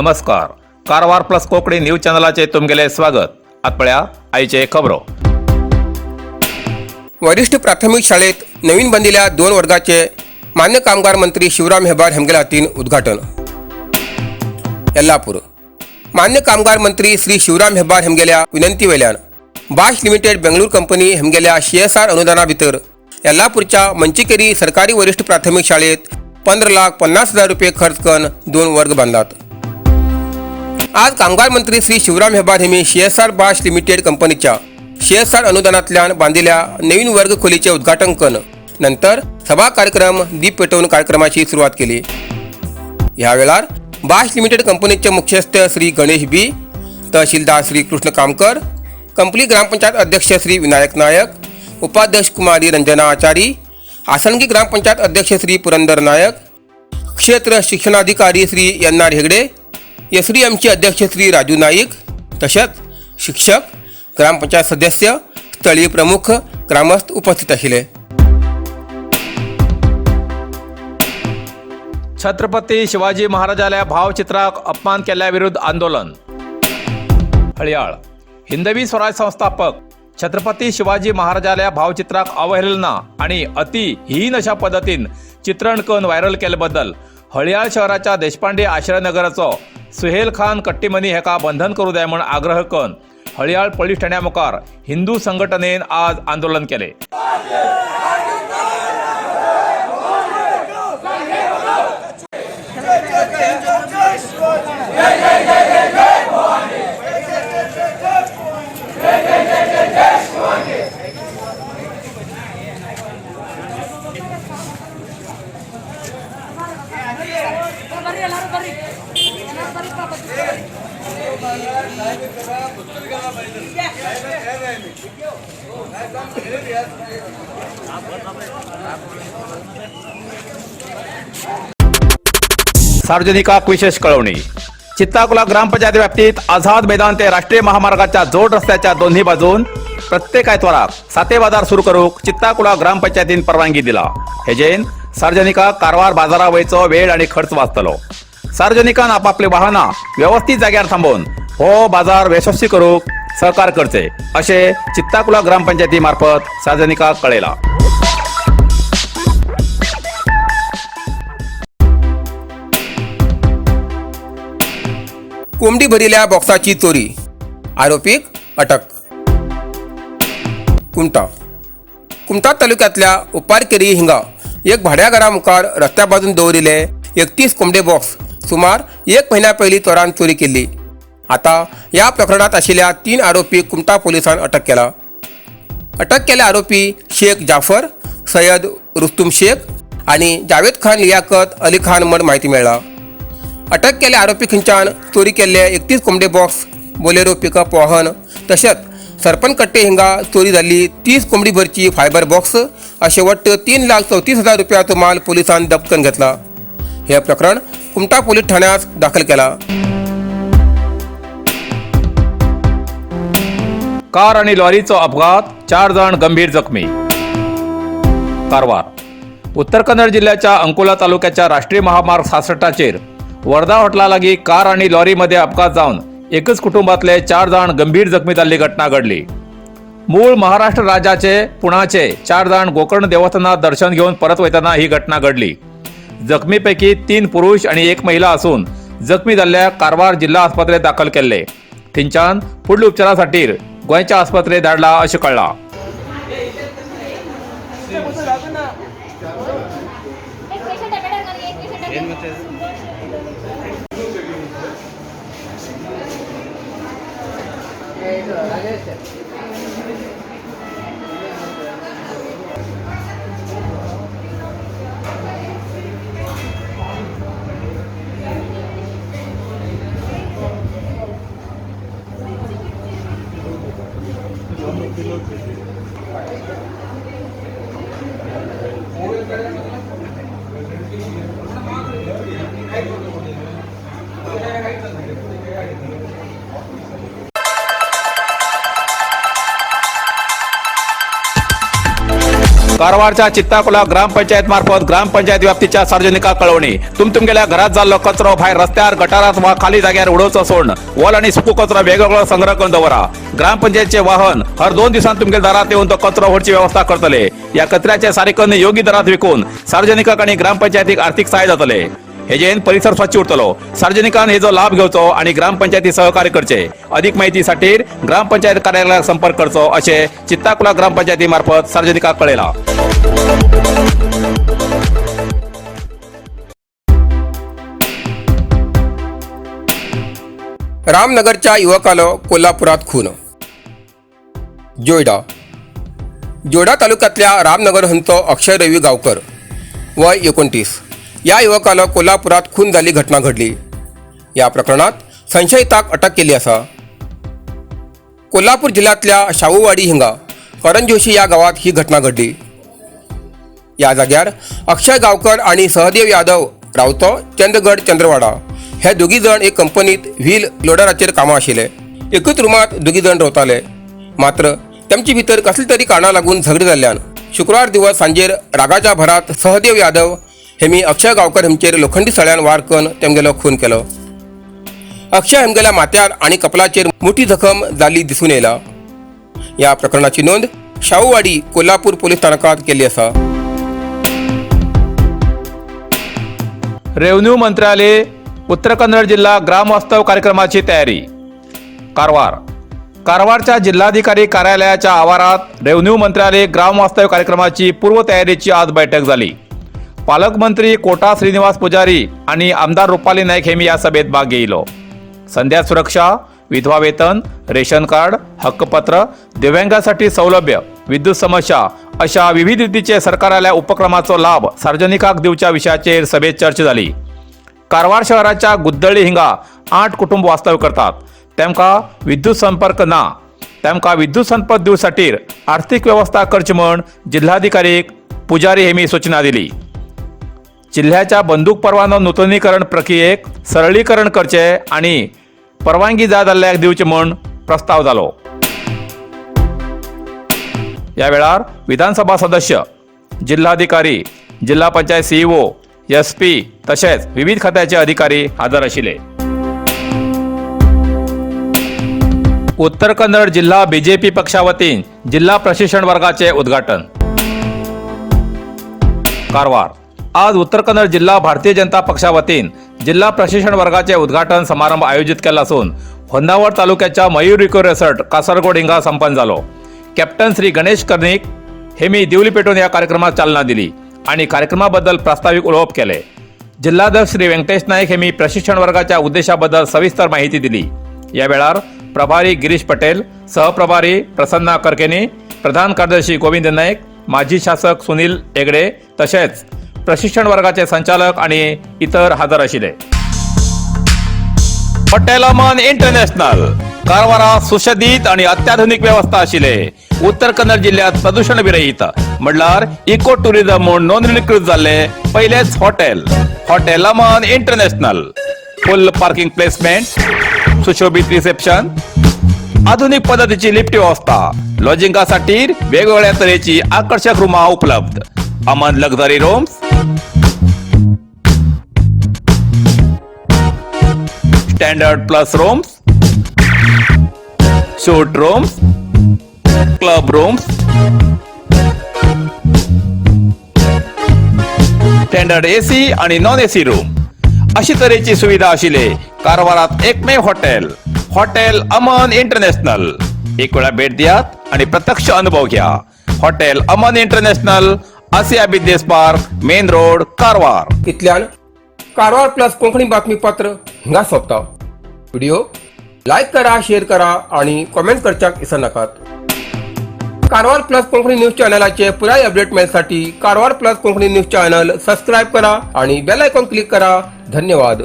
नमस्कार, Karwar plus Konkani news चॅनलाचे तुमगेले स्वागत. आत पळया आयचे खबरो. वरिष्ठ प्राथमिक शाळेत नवीन बांदिल्या दोन वर्गाचे मान्य कामगार मंत्री शिवराम हेब्बार हेमगेल्या हातीन उद्घाटन. येल्लापूर. मान्य कामगार मंत्री श्री शिवराम हेब्बार हेमगेल्या विनंती वेल्यान बाश लिमिटेड बेंगळूर कंपनी हेमगेल्या सीएसआर अनुदाना भितर येल्लापूरच्या मंचिकेरी सरकारी वरिष्ठ प्राथमिक शाळेत 15,50,000 रुपये खर्च करून दोन वर्ग बांधलात. आज कामगार मंत्री श्री शिवराम हेब्बार हेमी सीएसआर बाश लिमिटेड कंपनीच्या सीएसआर अनुदानातल्यान बांदिल्या नवीन वर्ग खोलीचे उद्घाटन करून नंतर सभा कार्यक्रम दीप पेटवून कार्यक्रमाची सुरुवात केली. ह्या वेळार बाश लिमिटेड कंपनीचे मुख्यस्थ श्री गणेश बी, तहसीलदार श्री कृष्ण कामकर, कंपली ग्रामपंचायत अध्यक्ष श्री विनायक नायक, उपाध्यक्ष कुमारी रंजना आचारी, आसनगी ग्रामपंचायत अध्यक्ष श्री पुरंदर नायक, क्षेत्र शिक्षणाधिकारी श्री एन आर हेगडे, एसडीएमचे अध्यक्ष श्री राजू नाईक, तसेच शिक्षक, ग्रामपंचायत सदस्य, स्थळीय प्रमुख, ग्रामस्थ उपस्थित आशिल्ले. छत्रपती शिवाजी महाराजाल्या भावचित्राक अपमान केल्या विरुद्ध आंदोलन. हळयाळ. हिंदवी स्वराज संस्थापक छत्रपती शिवाजी महाराजाल्या भावचित्राक अवहेलना आणि अति हीन अशा पद्दतीन चित्रण करून व्हायरल केल्याबद्दल हळयाळ शहराच्या देशपांडे आश्रयनगराचो सुहेल खान कट्टीमनी हेका बंधन करू जाय म्हूण आग्रह करून हळयाळ पोलीस ठाण्या मुखार हिंदू संघटनेन आज आंदोलन केले. ಬರ್ರಿ, ಎಲ್ಲಾರು ಬರ್ರಿ, ಎಲ್ಲಾರು ಬರ್ರಿ. ಪಾಪ. सार्वजनिकाक विशेष कळवणी. चित्ताकुला ग्रामपंचायत व्याप्तीत आझाद मैदान ते राष्ट्रीय महामार्गाच्या जोड रस्त्याच्या दोन्ही बाजून प्रत्येक आयतवाराक साते बाजार सुरू करूक चित्ताकुला ग्रामपंचायतीन परवानगी दिला. हेजेन सार्वजनिकाक कारवार बाजारा वयचो वेळ आणि खर्च वाचतलो. सार्वजनिकान आपापली वाहनां व्यवस्थित जाग्यार थांबोवन हो बाजार यशस्वी करूक सहकार करचे अशे चित्ताकुला ग्रामपंचायती मार्फत सार्वजनिकाक कळयला. कोंबडी भरिल्या बॉक्साची चोरी, आरोपीक अटक. कुमटा. कुमटा तालुक्यातल्या उपारकेरी हिंगा एक भाड्या घरा मुखार रस्त्या बाजून दवरिल्ले 31 कोंबडे बॉक्स सुमार एक म्हयन्या पयलीं चोरान चोरी केल्ली. आतां ह्या प्रकरणांत आशिल्ल्या तीन आरोपीक कुमटा पोलिसान अटक केला. अटक केल्ले आरोपी शेख जाफर, सय्यद रुस्तुम शेख आनी जावेद खान लियाकत अली खान म्हण म्हायती मेळ्ळा. अटक केल्ल्या आरोपी खंयच्यान चोरी केल्ले 31 कोंबडे बॉक्स, बोलेरो पिकअप वाहन तशेंच सरपनकट्टे हिंगा चोरी जाल्ली 30 कोंबडी भरची फायबर बॉक्स अशे वट्ट 3,34,000 रुपयाचो माल पोलिसान जप्त करून घेतला. हे प्रकरण कुमटा पोलीस ठाण्यात दाखल केला. कार आणि लॉरीचो अपघात, चार जण गंभीर जखमी. कारवार. उत्तर कन्नड जिल्ह्याच्या अंकोला तालुक्याच्या राष्ट्रीय महामार्ग 66चेर वर्धा हॉटला लागीं कार आणि लॉरीमध्ये अपघात जावन एकच कुटुंबातले चार जाण गंभीर जखमी जाल्ली घटना घडली. मूळ महाराष्ट्र राज्याचे पुण्याचे चार जाण गोकर्ण देवस्थानात दर्शन घेऊन परत वयतना ही घटना घडली. जखमीपैकी तीन पुरुष आणि एक महिला असून जखमी जाल्ल्या कारवार जिल्हा आस्पत्रेत दाखल केल्ले. थंयच्यान फुडल्या उपचारा खातीर गोंयच्या आस्पत्रेत धाडला अशें कळ्ळां. एक पेशंट आहे मॅडम आणि एक पेशंट आहे. कारवारच्या चित्ताकुला ग्रामपंचायत मार्फत ग्रामपंचायत व्याप्तीच्या सार्वजनिका कळवणी. तुमगेल्या घरात जाल्लो कचरो भायर रस्त्यार, गटारात वा खाली जाग्यार उडोवचो सोडून ओल आणि सुको कचरो वेगवेगळो संग्रह करून दवरा. ग्रामपंचायतचे वाहन हर 2 दिवसांत तुमगेल्या दारात येऊन तो कचरो व्हरची व्यवस्था करतले. या कचऱ्याचे सारिकन योग्य दरात विकून सार्वजनिकाक आणि ग्रामपंचायतीक आर्थिक सहाय्य जातले. हेजेन परिसर स्वच्छ उरतलो. सार्वजनिकान हेजो लाभ घेवचो आणि ग्रामपंचायती सहकार्य करचे. अधिक माहितीसाठी ग्रामपंचायत कार्यालयात संपर्क करचो असे चित्ताकुला ग्रामपंचायती मार्फत सार्वजनिकाक कळेला. रामनगरच्या युवकाला कोल्हापुरात खून. जोयडा जोडा तालुक्यातल्या रामनगर हंचो अक्षय रवी गावकर वय 29 या युवकाला कोल्हापुरात खून जाल्ली घटना घडली. या प्रकरणात संशयिताक अटक केली आसा. कोल्हापूर जिल्ह्यातल्या शाहूवाडी हिंगा करंजोशी या गावात ही घटना घडली. या जाग्यार अक्षय गावकर आणि सहदेव यादव रावतो चंदगड चंद्रवाडा हे दोगी जण एक कंपनीत व्हील लोडराचेर कामां आशिल्ले. एकूच रुमांत दोगी जण रावताले. मात्र तेमचे भितर कसले तरी कारणां लागून झगडी जाल्ल्यान शुक्रार दिवस सांजेर रागाच्या भरात सहदेव यादव हेमी अक्षय गावकर हेमचेर लोखंडी सळ्यान वार करून तेमगेलो खून केलो. अक्षय हेमगेल्या माथ्यार आणि कपलाचेर मोठी जखम जाल्ली दिसून येयला. या प्रकरणाची नोंद शाहूवाडी कोल्हापूर पोलीस स्थानकात केल्ली आसा. रेव्हेन्यू मंत्रालय उत्तर कन्नड जिल्हा ग्रामवास्तव कार्यक्रमाची तयारी. कारवार कारवारच्या जिल्हाधिकारी कार्यालयाच्या आवारात रेव्हेन्यू मंत्रालय ग्रामवास्तव कार्यक्रमाची पूर्वतयारीची आज बैठक झाली. पालकमंत्री कोटा श्रीनिवास पुजारी आणि आमदार रुपाली नाईक हेमी या सभेत भाग घेतलो. संध्या सुरक्षा, विधवा वेतन, रेशन कार्ड, हक्कपत्र, दिव्यांगासाठी सौलभ्य, विद्युत समस्या अशा विविध रीतीचे सरकाराल्या उपक्रमाचो लाभ सार्वजनिकाक दिवच्या विषयाचेर सभेत चर्चा झाली. कारवार शहराच्या गुद्दळी हिंगा 8 कुटुंब वास्तव्य करतात. तेमकां विद्युत संपर्क ना. तेमकां विद्युत संपर्क दिवसाठी आर्थिक व्यवस्था करची म्हण जिल्हाधिकारी पुजारी हेमी सूचना दिली. जिल्ह्याच्या बंदूक परवानो नूतनीकरण प्रक्रियेक सरळीकरण करचे आणि परवानगी जाय जाल्ल्याक दिवचे म्हूण प्रस्ताव जालो. या वेळार विधानसभा सदस्य, जिल्हाधिकारी, जिल्हा पंचायत सीईओ, एसपी तशेंच विविध खात्याचे अधिकारी हजर आशिल्ले. उत्तर कन्नड जिल्हा बीजेपी पक्षा वतीन जिल्हा प्रशिक्षण वर्गाचे उद्घाटन. कारवार आज उत्तर कन्नड जिल्हा भारतीय जनता पक्षा वतीन जिल्हा प्रशिक्षण वर्गाचे उद्घाटन समारंभ आयोजित केला असून होन्नावर तालुक्याच्या मयूर इको रिसॉर्ट कासरगोड हिंगा संपन्न झालो. कॅप्टन श्री गणेश कर्णिक हेमी दिवली पेटून या कार्यक्रमात चालना दिली आणि कार्यक्रमाबद्दल प्रास्ताविक उलोवप केले. जिल्हाध्यक्ष श्री व्यंकटेश नाईक हेमी प्रशिक्षण वर्गाच्या उद्देशाबद्दल सविस्तर माहिती दिली. या वेळार प्रभारी गिरीश पटेल, सहप्रभारी प्रसन्ना करकेनी, प्रधान कार्यदर्शी गोविंद नाईक, माजी शासक सुनील हेगडे तसेच प्रशिक्षण वर्गाचे संचालक आणि इतर हजर आशिल्ले. हॉटेल अमन इंटरनॅशनल कारवारा सुशोभित आणि अत्याधुनिक व्यवस्था आशिल्ले उत्तर कन्नड जिल्ह्यात प्रदूषण विरहित म्हणल्यार इको टुरिझम म्हूण नोंदणीकृत जाल्ले पयलेच hotel hotel Aman international. Full parking placement, सुशोभित रिसेप्शन, आधुनिक पद्धतीची लिफ्ट व्यवस्था, लॉजिंगासाठी वेगवेगळ्या तऱ्हेची आकर्षक रूमा उपलब्ध. Aman luxury rooms, standard plus rooms, suite rooms, club rooms, standard AC आणि नॉन एसी रूम अशी तऱ्हेची सुविधा आशिल्ले कारवारात एकमेव हॉटेल हॉटेल अमन इंटरनॅशनल. एक वेळा भेट दियात आणि प्रत्यक्ष अनुभव घ्या. Hotel Aman international, Asia business park, main road, Karwar. इतल्यान कारवार प्लस कोंकणी बातमीपत्र हिंगा सोंपता. व्हिडिओ लायक करा, शेअर करा आणि कॉमेंट करच्याक विसरनाकात. कारवार प्लस कोंकणी न्यूज चॅनलाचे पुराय update मेळसाठी Karwar plus Konkani news channel subscribe करा आणि बेल आयकॉन क्लिक करा. धन्यवाद.